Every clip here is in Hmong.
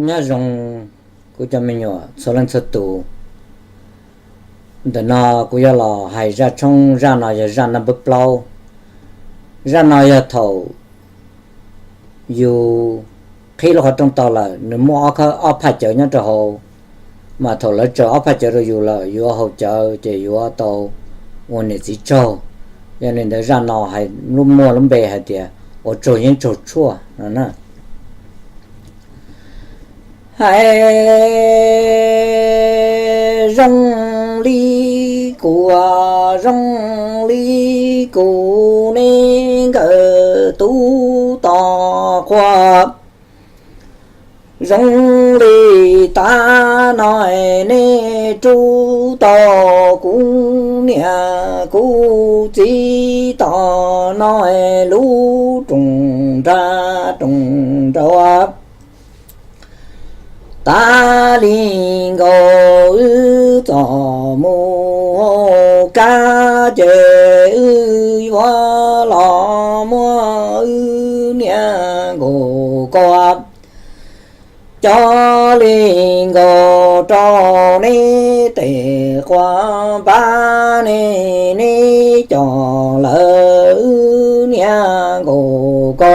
Nyob zoo kuv cov me nyuam txhua leej txhua tus. Ntawm no kuv yuav los hais zaj tshoob, zaj no yog zaj naj npawb plaub. Zaj no yog thaum yus qhib lub qhov rooj tau lawm, nws muaj ob phaj cawv nyob rau hauv, mas thaum lawv tsaws ob phaj cawv rau yus lawm, yuav haus cawv ces yuav tau ua niam txiv tsaug. Yog li ntawd zaj no hais lub muaj lub npe hais tias ua tsaug yeeb tsaug tshuaj no na. Hais zoo li kuv, zoo li kuv ne nkawm tub tom qhua, zoo li tav no nej rub tau kuv niam kuv txiv tom no lub rooj nra rooj nrau. Tas li nkaus wb txom mus kab ces wb yuav los muab wb niam nkaus ko. Cov li nkaus rau neb tes quav npab ne, neb coj lawv wb niam nkaus ko.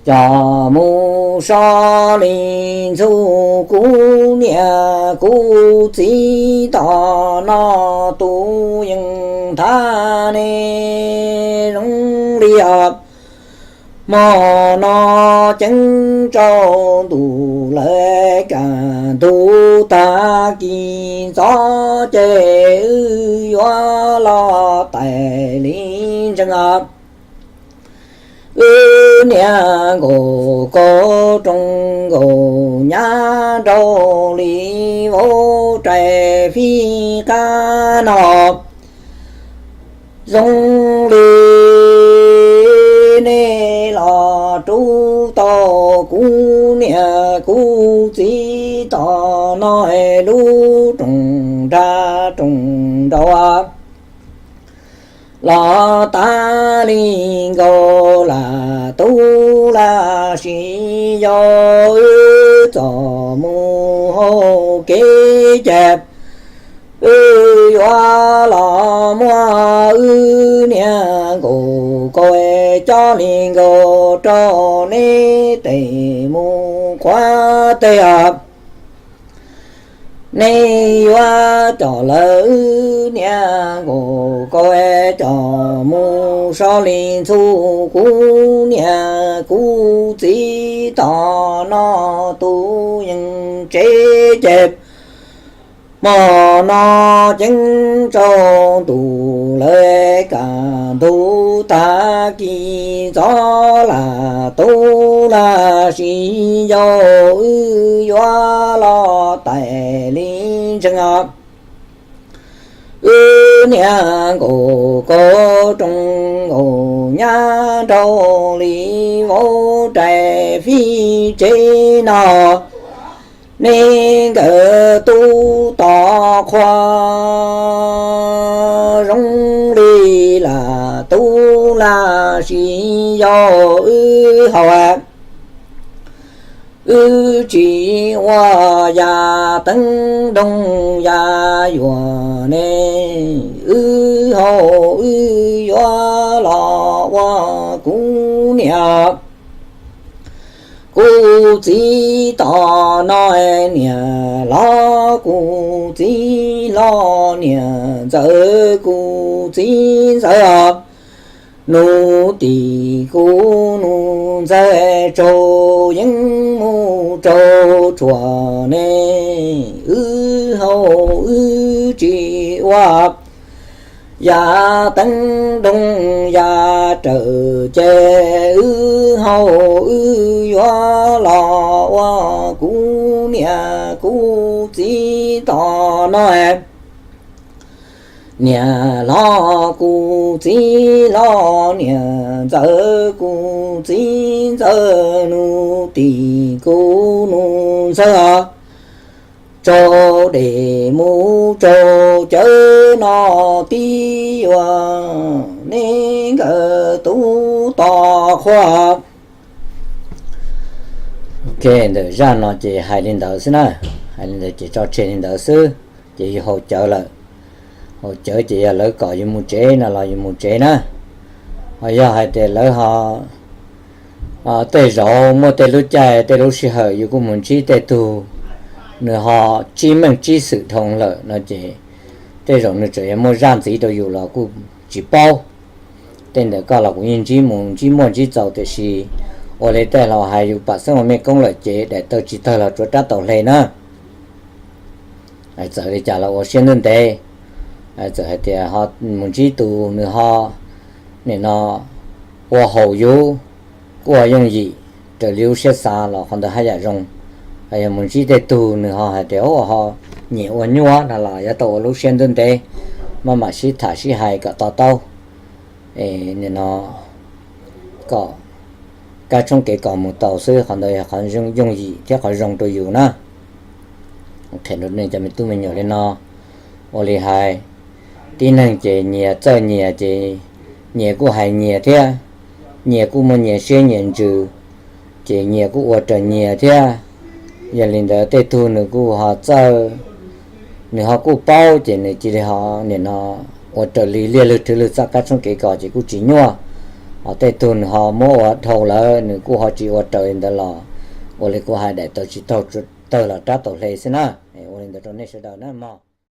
Coj mus so li ntxhua kuv niam kuv txiv tom no tus yeej thav ne zoo li os. Hmo no ceeb tsaus ntuj lawv kaj ntug tag kis ntxov ces wb yuav los tais li ntseeg os. Wb niam nkaus ko rooj nkaus nyab nraug li vauv rais fij qab no. Zoo li nej los rub tau kuv niam kuv txiv tom no lub rooj nra rooj nrau. Los tas li nkaus lam tub lam sis yau wb txom mus hauv kev ces wb yuav los muab wb niam nkaus ko coj li nkaus rau neb tes mus qhuav teg os. Neb yuav coj lawv wb niam nkaus ko coj mus so li ntxhua kuv niam kuv txiv tom no tus yeej tsev ces hmo no ceeb tsaus ntuj lawv kaj ntug tag kis ntxov lam tub lam sis yau wb yuav los tais li ntseeg os. Wb niam nkaus ko rooj nkaus nyab nraug li vauv rais fij tsev no. Neb nkawd tub tom qhua zoo li lam tub lam sis yau wb haus. Wb tsis ua yam teeb ntoog yam yuam ne, wb haus wb yuav los ua kuv niam kuv txiv tom no, niam hlob kuv txiv hlob, niam ntxawm kuv txiv ntxawm os. Nus tim kuv nus ntxawg, tsaug yeeb mus tsaug tshuaj ne, wb haus wb tsis ua yam teeb ntoog yam rawm ces wb haus wb yuav los ua kuv niam kuv txiv tom no. Niam hlob kuv txiv hlob, niam ntxawm kuv txiv ntxawm, nus tim kuv nus ntxawg os. Tsaug dej mus tsaug cawv no tib yuav, neb nkawd tub tom qhua. Ok, ntawm zaj no ces hais li ntawd xwb na, hais li ntawd ces tso tseg li ntawd xwb, ces yus haus cawv lawm. Haus cawv ces yog lawv kom yus mus tsev no los yus mus tsev na. Ho yog hais tias lawv ho, tej zaum muaj tej lub caij tej lub sij hawm yus kuj mus ntsib tej tug nws ho tsib meej tsib xwm dhau lawm no ces tej zaum nws tseem yuav muaj zaj ntxiv rau yus los kuj tsis paub. Tej ntawm koj los kuv yeej ntsib mus ntsib muaj ntsib txaus, tiam sis ua li tej laus hais yus pam xeeb ua mej koob lawm ces daim taw tsis tawg los tsuav rab taus hle na. Txawm li cas los ua siab ntev ntev. Txawm hais tias mus ntsib tus nws ho, nim no, ua haum yus, kuj ua yooj yim raws li lub siab xav los qhov ntawd haj yam zoo. Yog mus ntsib tej tug nws ho hais tias ho nyiam ua nyuaj no los yuav tau ua lub siab ntev ntev, maj mam sib tham sib hais kom to taub, nim no kom kab tshoob kev kos mus tau xwb, qhov ntawd yog qhov yooj yim thiab qhov zoo rau yus na. Qhia rau nej cov me tub me nyuam li no, ua li hais, tib neeg ces nyias txawj nyias ces nyias kuj hais nyias thiab, nyias kuj muaj nyias siab nyias ntsws, ces nyias kuj ua raws nyias thiab. Yog li ntawd tej tug nws kuj ho txawj, nws ho kuj paub ces nws cia li ho nim no ua raws li liaj lwg rwg lwg txoj kab tshoob kev kos ces kuj tsis nyuaj. Ho tej tug nws ho muab ua dhau lawm nws kuj ho tsis ua raws li ntawd los ua li kuv hais daim taw tsis tawg los rab taus hle xwb na. Ua li ntawd rau nej sawv daws na mog.